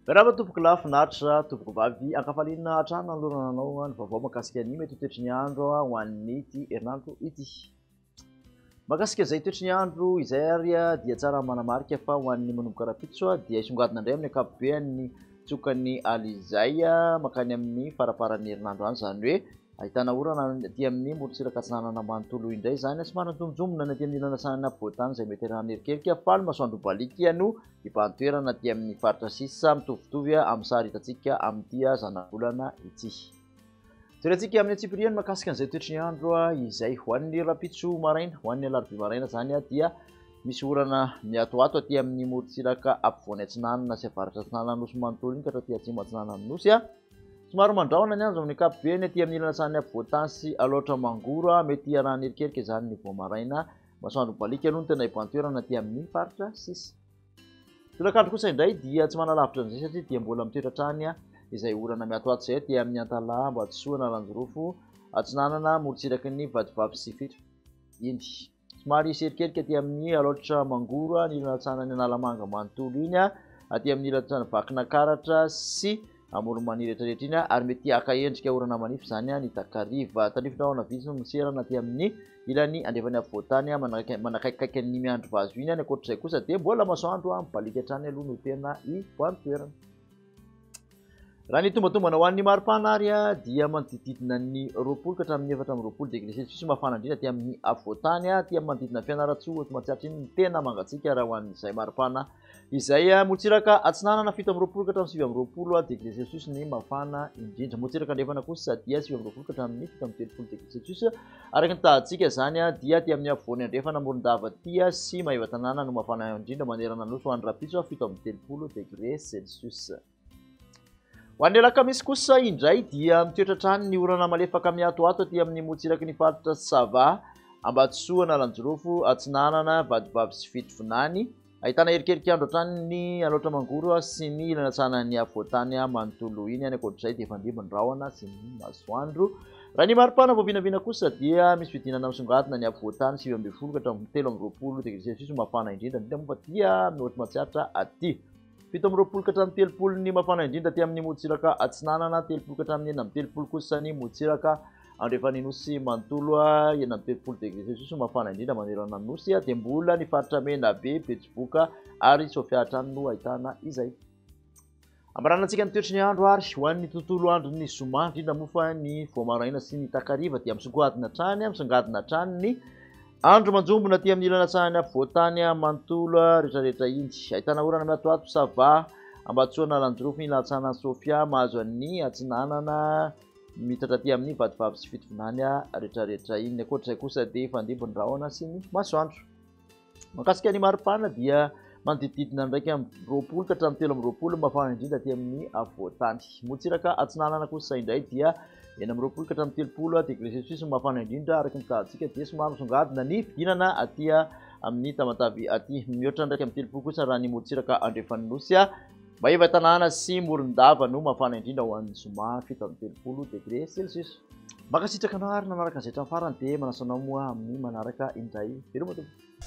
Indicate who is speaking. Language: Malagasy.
Speaker 1: Miarahaba tompoko lahy finaritra, tompoko vavy, ankafaliana hatrany nanolorana anao ny vaovao mahakasika ny mety ho toetry ny andro ho an'ity herinandro ity. Mahakasika izay toetry ny andro izay ary dia tsara manamarika fa ho an'ny manomboka rahampitso dia hisongadina indray amin'ny ankapobeny ny tsokan'ny alizay mankany amin'ny faraparan'ny herinandro any, izany hoe ahitana orana aty amin'ny morontsiraka atsinanana manontolo indray izany, somary anjombonjombona ny aty amin'ny ilana atsinanana afovoan-tany izay mety arahana erikerika fa ny masoandro baliaka no hibahan-toerana aty amin'ny faritra sisa mitovitovy amin'ny sary hitantsika amin'ity zanabolana ity. Jerentsika amin'ny antsipiriany mahakasika an'izay toetry ny andro izay ho an'ny rahampitso maraina, ho an'ny alarobia maraina izany dia misy orana miatoato aty amin'ny morontsiraka afovoany atsinanana sy avaratra atsinanana nosy manontolo iny ka hatraty atsimo atsinanan'ny nosy. Somary mandrahona ny andro amin'ny ankapobeny aty amin'ny ilana atsinanan'ny afovoan-tany sy Alaotra Mangoro, mety hiarahan'ny erikerika izany ny vao maraina. Masoandro mibaliaka aloha no tena hibahan-toerana aty amin'ny faritra sisa. Tolakandro kosa indray dia tsy manalavitra an'izay satria dia mbola mitoetra hatrany izay orana miatoato izay aty amin'ny Antalaha, Ambatosoa, Analanjirofo, Atsinanana, morontsiraky ny Vatovavy sy Fito iny. Somary hisy erikerika aty amin'ny Alaotra Mangoro, ny ilana atsinanan'ny Analamanga manontolo iny, aty amin'ny ilana atsinanan'ny Vakinakaratra sy Amoron'i rehetra rehetra iny ary mety haka endrika orana manify izany ny takariva. Tandrify rahona vitsy no miserana aty amin'ny ilany andrefan'ny afovoan-tany manakaikikaiky an'ny Miandrivazo iny. Any ankoatr'izay kosa dia mbola masoandro mibaliaka hatrany aloha no tena iboahan-toerana. Raha ny tombatombana ho an'ny maripana ary dia manodidididina ny 20 ka hatramin'ny 24 degré celsius mafana indrindra aty amin'ny afovoan-tany, aty amin'ny manodidina Fianarantsoa, Matsiatra iny ny tena mangatsiaka raha ho an'izay maripana izay. Morontsiraka atsinanana 27 ka hatramin'ny 29 degré celsius ny mafana indrindra. Morontsiraka andrefana kosa dia 29 ka hatramin'ny 37 degré celsius. Araka ny tahantsika izany dia aty amin'ny afovoany andrefana Morondava tia sy Maevatanàna no mafana indrindra manerana ny Nosy ho an'ny rahampitso 37 degré celsius. Ho an'ny alakamisy kosa indray dia mitoetra hatrany ny orana malefaka miatoato aty amin'ny morontsiraky ny faritra Sava, Ambatosoa, Analanjirofo, Atsinanana, Vatovavy sy Fitovinany. Ahitana erikerik'andro hatrany ny Alaotra Mangoro sy ny ilana atsinanan'ny afovoan-tany manontolo iny. Any ankoatr'izay dia hifandimby ny rahona sy ny masoandro. Raha ny maripana vao vinavina kosa dia misy fidinana misongadina ny afovoan-tany 19 ka hatramin'ny 23 degré celsius mafana indrindra, indrindra moa fa dia mihoatra Matsiatra aty. 27 ka hatramin'ny 30 ny mafana indrindra aty amin'ny morontsiraka atsinanana, 30 ka hatramin'ny 36 kosa ny morontsiraka andrefan'ny Nosy manontolo, 36 degré celsius no mafana indrindra manerana ny Nosy, dia mbola ny faritra Menabe, Betsiboka ary Sofia hatrany no ahitana izay. Amaranantsika ny toetry ny andro ary ho an'ny tontolo andron'ny zoma, indrindra moa fa ny vao maraina sy ny takariva dia misongadina hatrany, misongadina hatrany ny Andro manjombona aty amin'ny ilana atsahan'ny afovoan-tany manontolo rehetrarehetra iny. Ahitana orana miatoato Sava, Ambatosoa, Analanjirofo, iny lahatsahanan'i Sofia, mahazo an'ny Atsinanana, mitatra aty amin'ny Vatovavy sy Fitovinany rehetrarehetra iny. Ankoatra izay kosa dia hifandimby ny rahona sy ny masoandro. Mahakasika ny maripana dia manodidididina ny 21 ka hatramin'ny 23 ny mafana indrindra aty amin'ny afovoan-tany. Morontsiraka atsinanana kosa indray dia 26 ka hatramin'ny 30 degré celsius ny mafana indrindra araka ny tahantsika dia somary misongadina ny fidinana aty amin'ny Tamatave aty. Mihoatra ny 31 kosa raha ny morontsiraka andrefan'ny Nosy. Maevatanàna sy Morondava no mafana indrindra ho an'ny zoma 37 degré celsius. Mankasitraka anao ary nanaraka an'izay hatramin'ny farany dia manasa anao moa amin'ny manaraka indray. Veloma tompoko.